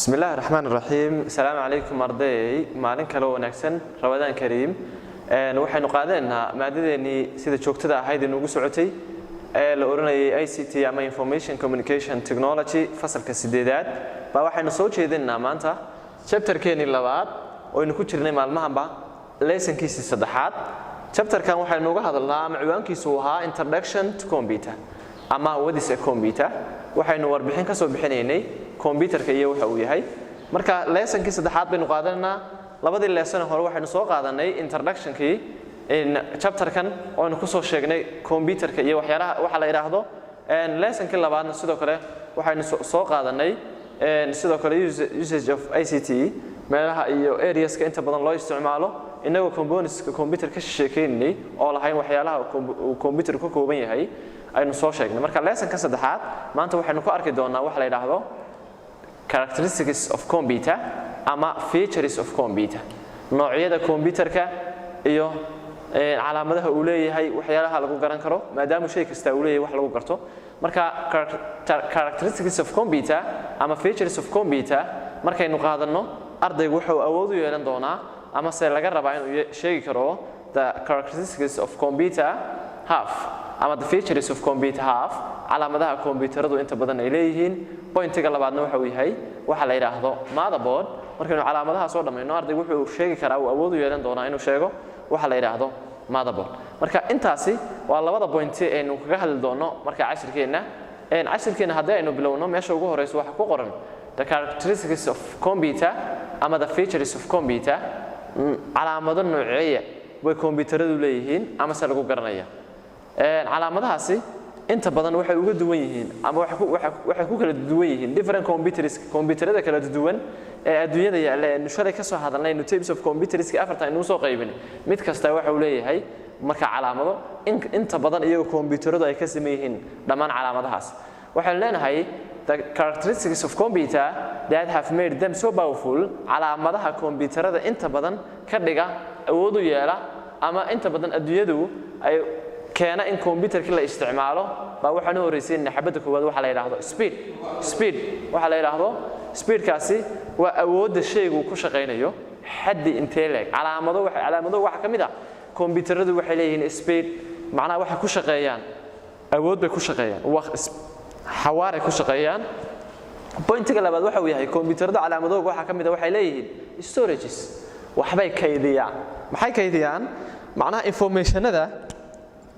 Bismi illaahi raxmaan raxiim. Asalaamu calaykum arday, maalin kale oo wanaagsan, Ramadaan kariim. Waxaynu qaadanaynaa maadadeennii sida joogtada ahayd inugu socotay ee la odhanayay ICT ama Information Communication Technology, fasalka sideedaad. Baa waxaynu soo jeedinaynaa maanta chapterkeenii labaad oo aynu ku jirnay maalmahanba, lessonkiisii saddexaad. Chapterkan waxaynu uga hadalnaa ama ciwaankiisu ahaa Introduction to Computer ama What is a Computer. Waxaynu warbixin ka soo bixinaynay computerka iyo waxa uu yahay. Marka lessonkii saddexaad baynu qaadanaynaa. Labadii lesson hore waxaynu soo qaadanay introductionkii in chapterkan oo aynu kusoo sheegnay computerka iyo waxyaalaha waxa la yidhaahdo. Lessonkii labaadna sidoo kale waxaynu soo qaadanay sidoo kale usage of ICT, meelaha iyo areaska inta badan loo isticmaalo, inagoo componentska computer ka sheekeynay oo lahayn waxyaalaha uu computer ka kooban yahay aynu soo sheegnay. Marka lessonka saddexaad maanta waxaynu ku arki doonaa waxa la yidhaahdo characteristics of computer ama features of computer, noocyada computerka iyo calaamadaha uu leeyahay, waxyaalaha lagu garan karo, maadaama shay kasta uu leeyahay wax lagu garto. Marka characteristics of computer ama features of computer markaynu qaadanno, ardaygu wuxuu awood u yeelan doonaa ama se laga rabaa inuu sheegi karo the characteristics of computer have ama the features of computer have, calaamadaha kombiyuutaradu inta badan ay leeyihiin. Pointiga labaadna waxa uu yahay waxa la yidhaahdo motherboard. Markaynu calaamadaha soo dhammayno, ardaygu wuxuu sheegi karaa, uu awood u yeelan doonaa inuu sheego waxa la yidhaahdo motherboard. Marka intaasi waa labada pointi aynu kaga hadli doono. Marka cashirkeenna haddii aynu bilowno, meesha ugu horeyso waxa ku qoran the characteristics of computer ama the features of computer. Calaamado nooceeya way kombiyuutaradu leeyihiin ama se lagu garanaya? Calaamadahaasi inta badan waxay uga duwan yihiin ama waxay ku kala duwan yihiin different computers, computerada kala duwan ee adduunyada yaalla ee shalay ka soo hadalnay, types of computers afarta aynu soo qaybin. Mid kasta waxa uu leeyahay marka calaamado inta badan iyagoo computeradu ay ka sameyn yihiin dhammaan calaamadahaas. Waxaynu leenahay the characteristics of computer that have made them so powerful, calaamadaha computerada inta badan ka dhiga awood u yeela ama inta badan adduunyadu ay keena in computerkii la isticmaalo, baa waxaan u horreysiinayna xabadda koowaad, waxaa la yidhaahdo speed. Speed waxaa la yidhaahdo, speedkaasi waa awoodda shaygu ku shaqaynayo, xaddi intee leeg. Calaamado waxaa ka mid ah computeradu waxay leeyihiin speed, macnaha waxay ku shaqeeyaan awood bay ku shaqeeyaan, xawaaray ku shaqeeyaan. Pointiga labaad waxa uu yahay computerada calaamadooga waxaa ka mid ah waxay leeyihiin storages, waxbay kaydiyaan. Maxay kaydiyaan? Macnaha informationada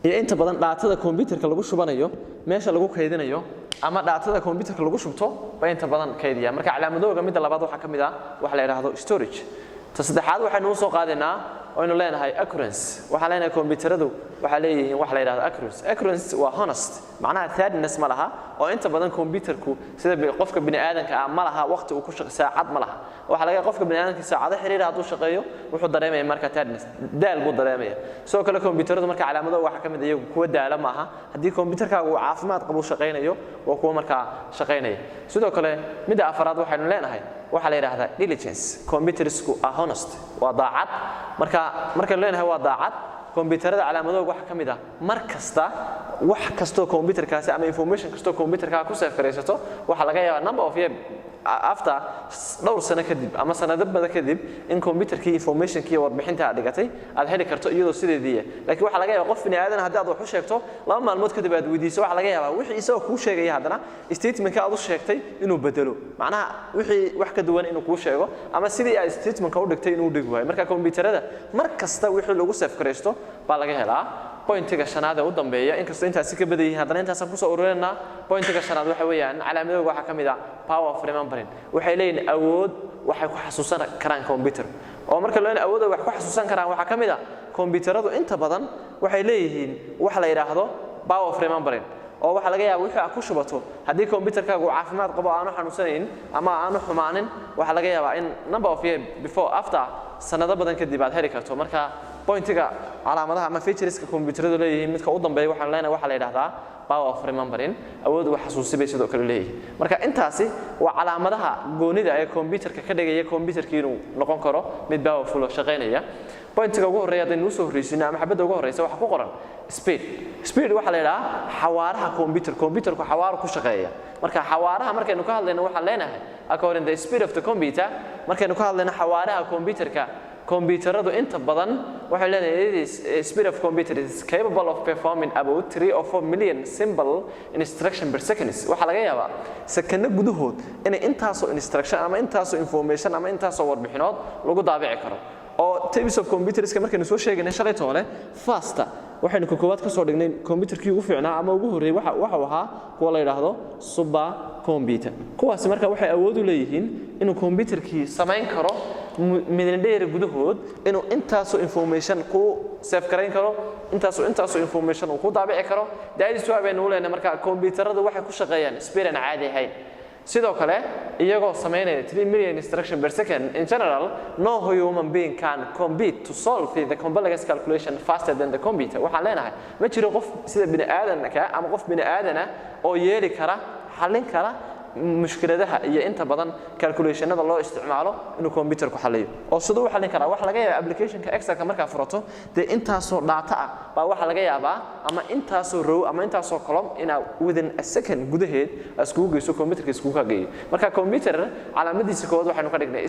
iyo inta badan datada computerka lagu shubanayo, meesha lagu kaydinayo ama datada computerka lagu shubto bay inta badan kaydiyaan. Marka calaamadooga midda labaad waxaa ka mid ah waxa la yidhaahdo storage. Ta saddexaad waxaynu u soo qaadaynaa aynu leenahay accuracy. Waxaan leenahay computeradu waxaa leeyihiin waxa la yidhahdo accuracy. Accuracy waa honest, macnaha tardiness ma laha, oo inta badan computerku sida qofka bini aadanka ah ma laha waqti uu ku shaqo, saacad ma laha. Waxaa laga qofka bini aadanka saacado xiriir hadduu shaqeeyo wuxuu dareemaya marka tardiness, daal buu dareemaya. Sidoo kale computeradu marka calaamadooda waxaa ka mid ah iyagu kuwa daala ma aha. Haddii computerkaagu uu caafimaad qabo shaqaynayo, waa kuwa markaa shaqaynaya. Sidoo kale midda afaraad waxaynu leenahay waxaa la yidhaahdaa diligence. Computersku are honest, waa daacad. Marka markaynu leenahay waa daacad, computerada calaamadooga waxaa ka mid ah mar kasta wax kastoo computerkaasi ama information kastoo computerkaa ku save garaysato, waxaa laga yaabaa number of year after, dhowr sano kadib ama sanado badan kadib, in computerkii informationkii warbixinta aad dhigatay aad heli karto iyadoo sideediiya. Laakiin waxaa laga yaabaa qof bini aadan haddii aad wax u sheegto, 2 maalmood kadib aad weydiiso, waxaa laga yaabaa wixii isagoo kuu sheegaya haddana statementka aad u sheegtay inuu bedelo, macnaha wixii wax ka duwan inuu kuu sheego ama sidii aad statementka u dhigtay inuu dhigi waayo. Marka computerada mar kasta wixii lagu save garaysto baa laga helaa. Pointiga shanaad ee u dambeeya, inkastoo intaasi ka badan yihiin, haddana intaasaan kusoo ururinaynaa. Pointiga shanaad waxa weeyaan calaamadooga waxaa ka mid ah power of remembering. Waxay leeyihiin awood waxay ku xasuusan karaan computer, oo marka loo awood wax ku xasuusan karaan waxaa ka mid ah computeradu inta badan waxay leeyihiin wax la yidhaahdo power of remembering, oo waxaa laga yaaba wixii aad ku shubato, haddii computerkaagu uu caafimaad qabo, aanu xanuunsanayn ama aanu xumaanin, waxaa laga yaabaa in number of year before after, sanado badan kadib aad heli karto. Marka Pointiga calaamadaha ama featureska kombiyuutaradu leeyihiin midka u dambeeya waxaan leenahay waxaa la yidhahdaa power of remembering, awood wax xasuusi bay sidoo kale leeyihiin. Marka intaasi waa calaamadaha goonida ee kombiyuutarka ka dhigaya kombiyuutarkii inuu noqon karo mid powerful oo shaqaynaya. Pointiga ugu horreeya haddaynu usoo horreysiino ama xabadda ugu horreysa, waxaa ku qoran speed. Speed waxaa la yidhahaa xawaaraha computer. Computerku xawaaro ku shaqeeya. Marka xawaaraha markaynu ka hadlayno, waxaan leenahay according the speed of the computer, markaynu ka hadlayno xawaaraha computerka, kombiyuutaradu inta badan waxay leedahay it is speed of computer is capable of performing about 3 or 4 million simple instruction per second. Waxaa laga yaabaa sekano gudahood inay intaasoo instruction ama intaasoo information ama intaasoo warbixinood lagu daabici karo. Oo types of computerska markaynu soo sheegaynay shalay toole, faster waxaynu ka koowaad ka soo dhignay computerkii ugu fiicnaa ama ugu horreeyay waxa uu ahaa kuwa la yidhaahdo super computer. Kuwaasi marka waxay awood u leeyihiin inuu computerkii samayn karo midin dheer gudahood inuu intaasoo information ku save garayn karo, intaasoo information uu ku daabici karo. That is why baynu u leenahay marka computeradu waxay ku shaqeeyaan speed aan caadi ahayn. Sidoo kale iyagoo samaynaya 3 million instruction per second, in general no human being can compete to solve the complex calculation faster than the computer. Waxaan leenahay ma jiro qof sida bini aadanka ama qof bini aadana oo yeeli kara, xallin kara mushkiladaha iyo inta badan calculationada loo isticmaalo inuu computerku xalliyo. Oo siduu u xallin karaa? Waxa laga yaabaa applicationka Excelka markaa furato, dee intaasoo data ah baa waxa laga yaabaa ama intaasoo row ama intaasoo column inaa within a second gudaheed aad iskugu geyso, computerka iskugu kageeyo. Marka computer calaamadiisa koowaad waxaynu ka dhignay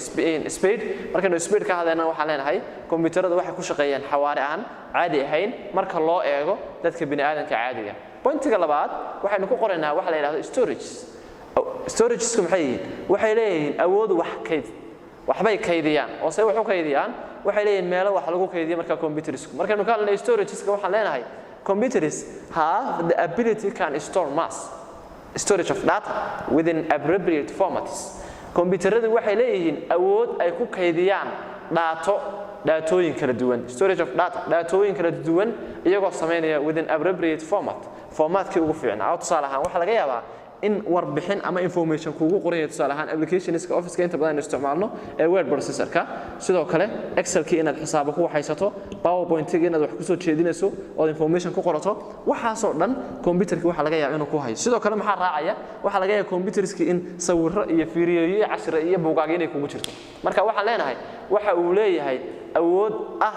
speed. Markaynu speed ka hadlayna, waxaan leenahay computerada waxay ku shaqeeyaan xawaare aan caadi ahayn marka loo eego dadka bini aadanka caadiga. Pointiga labaad waxaynu ku qoraynaa waxa la yidhahdo storage. Storagesku maxay yihiin? Waxay leeyihiin awood wax kayd, waxbay kaydiyaan. Oo se wax u kaydiyaan? Waxay leeyihiin meelo wax lagu kaydiyo. Marka computersku, markaynu ka hadlayno storageska, waxaan leenahay computers have the ability can store mass storage of data within appropriate formats. Computeradu waxay leeyihiin awood ay ku kaydiyaan data, daatooyin kala duwan, storage of data, daatooyin kala duwan, iyagoo samaynaya within appropriate format, formatkii ugu fiicnaa. Oo tusaale ahaan waxaa laga yaabaa in warbixin ama information kuugu qoran yahay, tusaale ahaan applicationska office-ka inta badan aynu isticmaalno ee word processorka, sidoo kale Excelkii inaad xisaabo ku waxaysato, PowerPoint-ga inaad wax kusoo jeedinayso ood information ku qorato. Waxaasoo dhan computerkii waxaa laga yaabaa inuu ku hayo. Sidoo kale maxaa raacaya? Waxaa laga yaabaa computerskii in sawirro iyo fiiriyeyo iyo cashiro iyo buugaag inay kugu jirto. Marka waxaan leenahay waxa uu leeyahay awood ah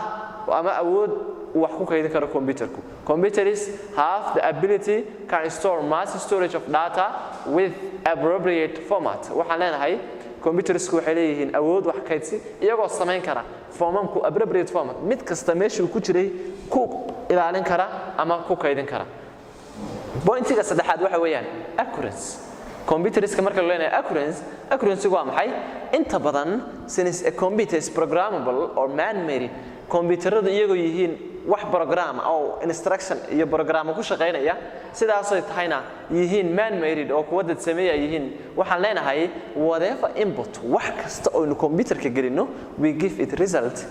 ama awood wax ku kaydin karo computerku. Computers have the ability can store mass storage of data with appropriate format. Waxaan leenahay computersku waxay leeyihiin awood wax kaydsi iyagoo samayn kara formamku appropriate format, mid kasta meeshii uu ku jiray ku ilaalin kara ama ku kaydin kara. Pointiga saddexaad waxa weeyaan accuracy. Computerska marka la leenahay accuracy, accuracy waa maxay? Inta badan since a computer is programmable or man-made, computeradu iyagoo yihiin wax program oo instruction iyo program ku shaqaynaya, sidaasay tahayna yihiin man made oo kuwa dad sameeya yihiin, waxaan leenahay whatever input, wax kasta oo aynu computerka gelino, we give it result,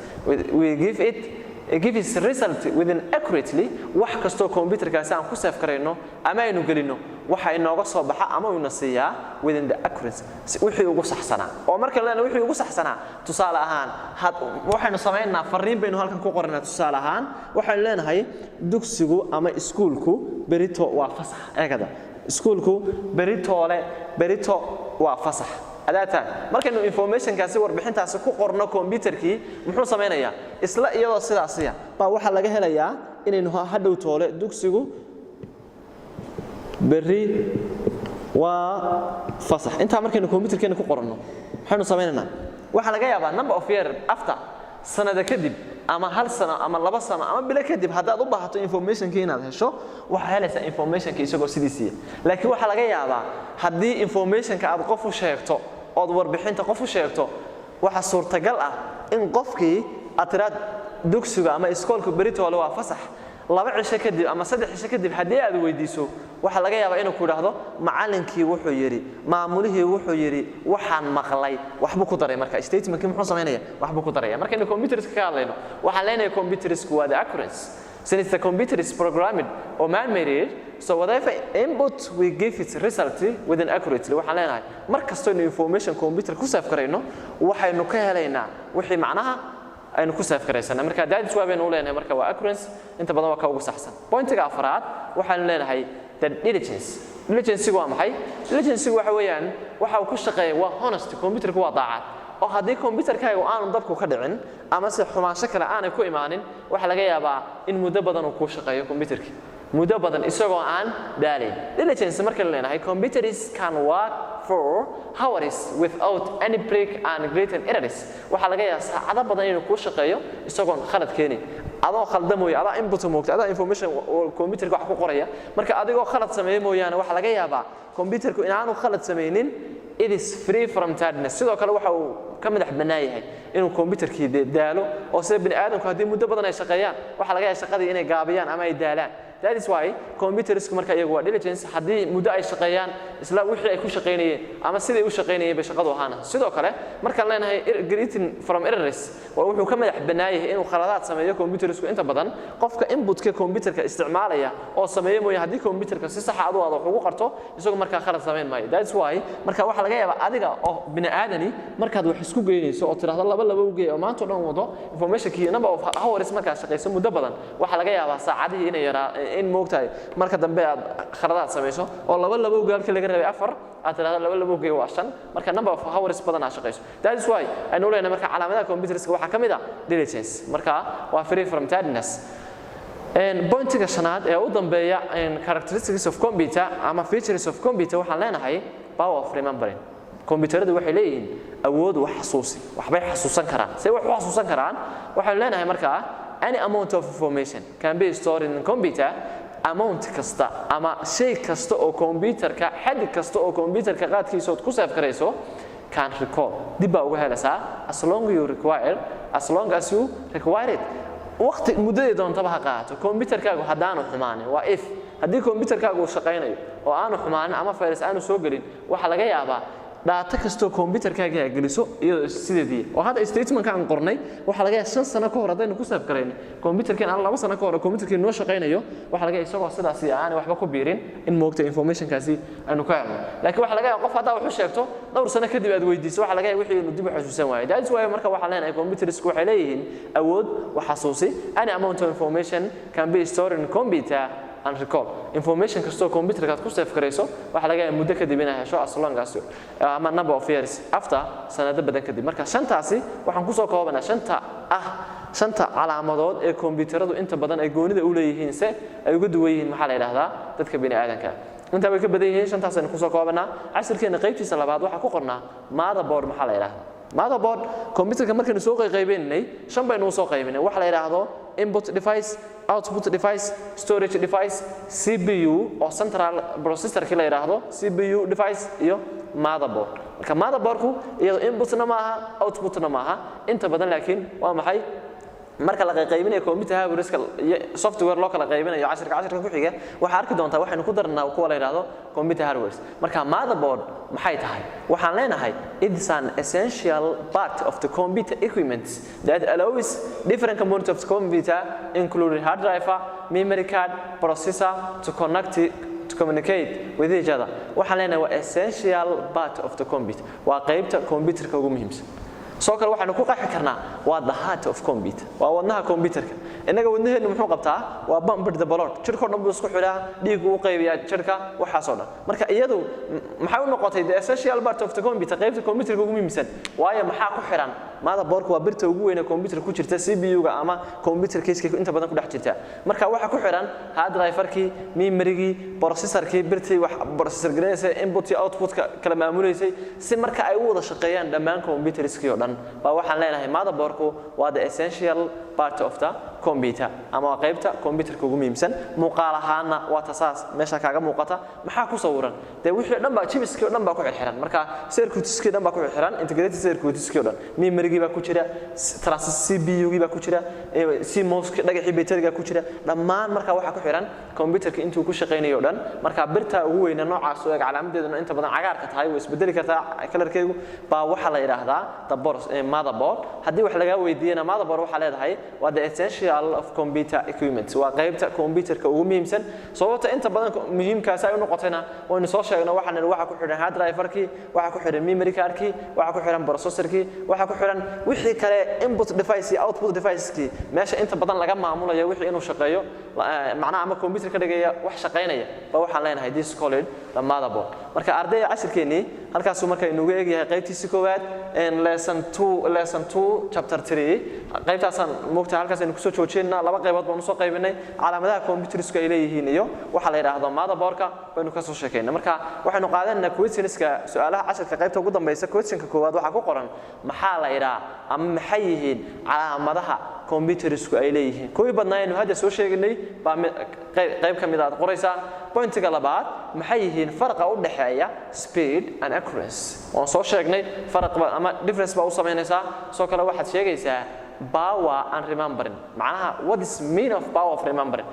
we give it give its result within accurately. Wax kastoo computerkaasi aan ku save karayno ama aynu gelino, waxa inooga soo baxa ama uu na siiyaa within the accuracy, wixii ugu saxsanaa. Oo marka leen wixii ugu saxsanaa, tusaale ahaan had waxaynu samaynaa fariin baynu halkan ku qoranaa. Tusaale ahaan waxaynu leenahay dugsigu ama iskuulku berito waa fasax. Eegada, iskuulku beritoole, berito waa fasax. Adaatan markaynu informationkaasi, warbixintaasi ku qorno computerkii, muxuu samaynayaa? Isla iyadoo sidaasiya baa waxaa laga helayaa inaynu hadhow toole dugsigu berri waa fasax. Intaa markaynu computerkeena ku qoranno, maxaynu samaynaynaa? Waxaa laga yaabaa number of year after, sanada kadib ama hal sano ama 2 sano ama bilo kadib, haddaad u baahato informationkii inaad hesho, waxaa helaysaa informationka isagoo sidiisiiya. Laakiin waxaa laga yaabaa haddii informationka aad qof u sheegto ood warbixinta qof u sheegto, waxaa suurtagal ah in qofkii aad tiraad dugsiga ama iskoolka beritoole waa fasax, 2 cisho kadib ama 3 cisho kadib haddii aad weydiiso, waxaa laga yaabaa inuu ku idhaahdo macallinkii wuxuu yidhi, maamulihii wuxuu yidhi, waxaan maqlay, waxbuu ku daray. Marka statementkii muxuu samaynaya? Waxbuu ku daraya. Markaynu computerska ka hadlayno, waxaan leenahay computersku waa the accuracy. Since the computer is programmed or man-made, so whatever input we give its result within accurately. Waxaan leenahay mar kastoo aynu information computer ku save karayno, waxaynu ka helaynaa wixii macnaha Aynu ku save garaysana. Marka that is why baynu u leenahay marka waa accuracy, inta badan waa ka ugu saxsan. Pointiga afraad waxaanu leenahay the diligence. Diligency waa maxay? Diligency waxa weeyaan waxa uu ku shaqeeya waa honesty. Computerku waa daacad, oo haddii computerkaagu aanu dabku ka dhicin ama se xumaansho kale aanay ku imaanin, waxaa laga yaabaa in muddo badan uu kuu shaqeeyo computerki, muddo badan isagoo aan daalayn. Diligence marka la leenahay, computers can work for hours without any break and greater errors. Waxaa laga yaabaa saacado badan inuu kuu shaqeeyo isagoon khalad keenin, adoo khalda mooye, adaa input moogta, adaa information computerka wax ku qoraya. Marka adigoo khalad sameeyo mooyaane, waxaa laga yaabaa computerku inaanu khalad samaynin. It is free from tiredness. Sidoo kale waxa uu ka madax bannaan yahay inuu computerkii daalo, oo sida bini aadamku haddii muddo badan ay shaqeeyaan, waxaa laga yaaba shaqadii inay gaabiyaan ama ay daalaan. That is why computersku marka iyagu waa diligence. Haddii muddo ay shaqeeyaan, isla wixii ay ku shaqaynayeen ama siday u shaqaynayeen bay shaqadu ahaana. Sidoo kale markaan leenahay greeting from errors, waa wuxuu ka madax bannaan yahay inuu khaladaad sameeyo computersku. Inta badan qofka inputka computerka isticmaalaya oo sameeyo mooye, haddii computerka si saxa adu aad wax ugu qarto, isagu markaa khalad samayn maayo. That is why marka waxaa laga yaabaa adiga oo bini aadani markaad wax isku geynayso oo tidhaahdo laba laba u geey oo maanta o dhan wado informationkii, number of hours markaad shaqayso muddo badan, waxaa laga yaabaa saacadihii inay yaraa in moogtahay marka dambe aad khaladaad samayso oo laba laba ugeey halkii laga rabay afar aad tidhahdo laba laba ugeey waa shan. Marka number of hours badan aad shaqayso. That is why aynu leenahay marka calaamadaha computerska waxaa ka mid ah diligence. Marka waa free from tiredness. Pointiga shanaad ee u dambeeya characteristics of computer ama features of computer waxaan leenahay power of remembering. Kombiyuutaradu waxay leeyihiin awood wax xasuusi, waxbay xasuusan karaan. See wax u xasuusan karaan? Waxaynu leenahay markaa any amount of information can be stored in computer. Amount kasta ama shay kasta oo computerka, xaddi kasta oo computerka qaadkiisa ood ku save karayso, can recall, dib baa uga helaysaa, as long you require, as long as you require it. Waqti muddaday doontaba ha qaato. Computerkaagu haddaanu xumaanin, waa if haddii computerkaagu uu shaqaynayo oo aanu xumaanin ama virus aanu soo gelin, waxaa laga yaabaa data kastoo computerkaaga aad geliso iyadoo sideedii oo hadda statementka aan qornay, waxaa laga yaabaa 5 sano ka hor haddaynu ku save garaynay computerkeen ama 2 sano ka hor computerkeen noo shaqaynayo, waxaa laga yaabaa isagoo sidaasi aanay waxba ku biirin in moogta informationkaasi aynu ka helno. Laakiin waxaa laga yaabaa qof haddaa wax u sheegto, dhowr sano kadib aad weydiiso, waxaa laga yaabaa wixii inuu dib u xasuusan waayo. That is why marka waxaan leenahay computersku waxay leeyihiin awood wax xasuusi. Any amount of information can be stored in computer and recall. Information kastoo computerka aad ku save karayso, waxaa laga yaabaa muddo kadib inaad hesho, as long as ama number of years after, sanado badan kadib. Marka shantaasi waxaan kusoo koobanaa shanta ah, shanta calaamadood ee kombiyuutaradu inta badan ay goonida u leeyihiin, se ay uga duwan yihiin maxaa la yidhaahdaa dadka bini aadanka. Intaa way ka badan yihiin, shantaas aynu kusoo koobanaa. Casharkeena qaybtiisa labaad waxaa ku qornaa motherboard. Maxaa la yidhaahdaa motherboard? Computerka markaynu soo qayqaybeynay, shan baynu usoo qaybinay: waxa la yidhaahdo input device, output device, storage device, CPU oo central processorkii la yidhaahdo CPU device, iyo motherboard. Marka motherboardku iyadoo inputna maaha, outputna maaha inta badan, laakiin waa maxay? Marka la qaybinayo computer hardware iyo software loo kala qaybinayo, casharka ku xiga waxaa arki doontaa waxaynu ku darnaa kuwa la yidhaahdo computer hardware. Marka motherboard maxay tahay? Waxaan leenahay it is an essential part of the computer equipment that allows different components of the computer, including hard drive, memory card, processor, to connect, to communicate with each other. Waxaan leenahay waa essential part of the computer, waa qaybta computerka ugu muhiimsan. Soo kale waxaanu ku qeexi karnaa waa the heart of computer, waa wadnaha computerka. Innaga wadnaheenu muxuu qabtaa? Waa pump the blood, jirkoo dhan buu isku xidhaa, dhiiggu u qaybiyaa jirka, waxaasoo dhan. Marka iyadu maxay u noqotay the essential part of the computer, qaybta computerka ugu muhiimsan? Waayo, maxaa ku xidhan? Motherboardku waa birta ugu weyn ee computer ku jirta, CPU-ga ama computer case inta badan ku dhex jirta. Marka waxa ku xidhan hard driver-kii, memory-gii, processor-kii, birtii wax processor garanaysay, input iyo output-ka kala maamuleysay, si marka ay u wada shaqeeyaan dhammaan computerskii oo dhan baa waxaan leenahay motherboardku waa the essential part of the computer ama waa qaybta computerka ugu muhiimsan. Muuqaal ahaanna waa tasaas meesha kaaga muuqata. Maxaa ku sawiran? Dee wixii dhan baa, chipskii oo dhan baa ku xirxiran. Marka circuitskii dhan baa ku xirxiran, integrated circuitskii oo dhan, memory-gii baa ku jira, transistor CPU-gii baa ku jira, CMOS-kii, dhagaxii battery-ga ku jira, dhammaan. Marka waxaa ku xiran computerka intuu ku shaqaynayo o dhan. Marka birta ugu weyna noocaas oo eeg, calaamadeeduna inta badan cagaarka tahay, way isbedeli kartaa colorkeegu, baa waxaa la yidhaahdaa the board, motherboard. Haddii wax lagaa weydiiyana, motherboard waxaa leedahay waa the essential of computer equipment, waa qaybta computerka ugu muhiimsan. Sababta inta badan muhiimkaasi ay u noqotayna waynu soo sheegno. Waxaan nidhi waxaa ku xidhan hard driver-kii, waxaa ku xidhan memory card-kii, waxaa ku xidhan processor-kii, waxaa ku xidhan xidhan wixii kale, input device iyo output device-kii, meesha inta badan laga maamulayo wixii inuu shaqeeyo, macnaha ama computer ka dhigaya wax shaqaynaya, ba waxaan leenahay this called the motherboard. Marka ardayda, cashirkeennii halkaasuu marka inugu eegyahay qaybtiisii koowaad, lesson 2, lesson 2, chapter 3. Qaybtaasaan moogtahay halkaas aynu kusoo joojinaa. Laba qaybood baan usoo qaybinay: calaamadaha computersku ay leeyihiin iyo waxa la yidhaahdo motherboardka baynu ka soo sheekaynay. Marka waxaynu qaadanaynaa questionska, su-aalaha cashirka qaybta ugu dambaysa. Questionka koowaad waxaa ku qoran: maxaa la idhaa ama maxay yihiin calaamadaha computersku ay leeyihiin? Kuwii badnaa aynu hadda soo sheegnay baa qayb ka mid aad qoraysaa. Pointiga labaad: maxay yihiin faraqa u dhexeeya speed and accuracy? Waan soo sheegnay, faraq ama difference baa u samaynaysaa. Sidoo kale waxaad sheegaysaa power and remembering, macnaha what is mean of power of remembering?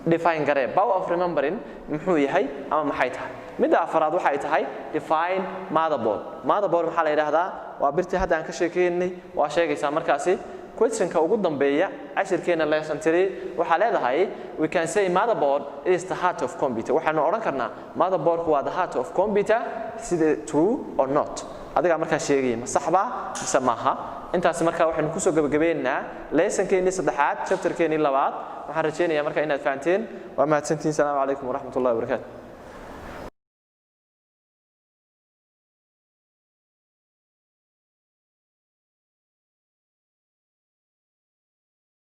Define garee power of remembering, muxuu yahay ama maxay tahay? Midda afaraad waxay tahay define motherboard. Motherboard maxaa la yidhaahdaa? Waa birtii hadda aan ka sheekeynay, waa sheegaysaa. Markaasi questionka ugu dambeeya cashirkeena lesson 3 waxaa leedahay: we can say motherboard is the heart of computer. Waxaanu odhan karnaa motherboardku waa the heart of computer, sida true or not? Adigaa markaa sheegaya, ma sax baa mise maaha? Intaasi markaa waxaynu kusoo gabagabeynaynaa lessonkeenii saddexaad, chapterkeenii labaad. Waxaan rajaynayaa markaa inaad fahanteen. Waa mahadsantihiin. Salaamu calaykum waraxmat ullahi wabarakaatu.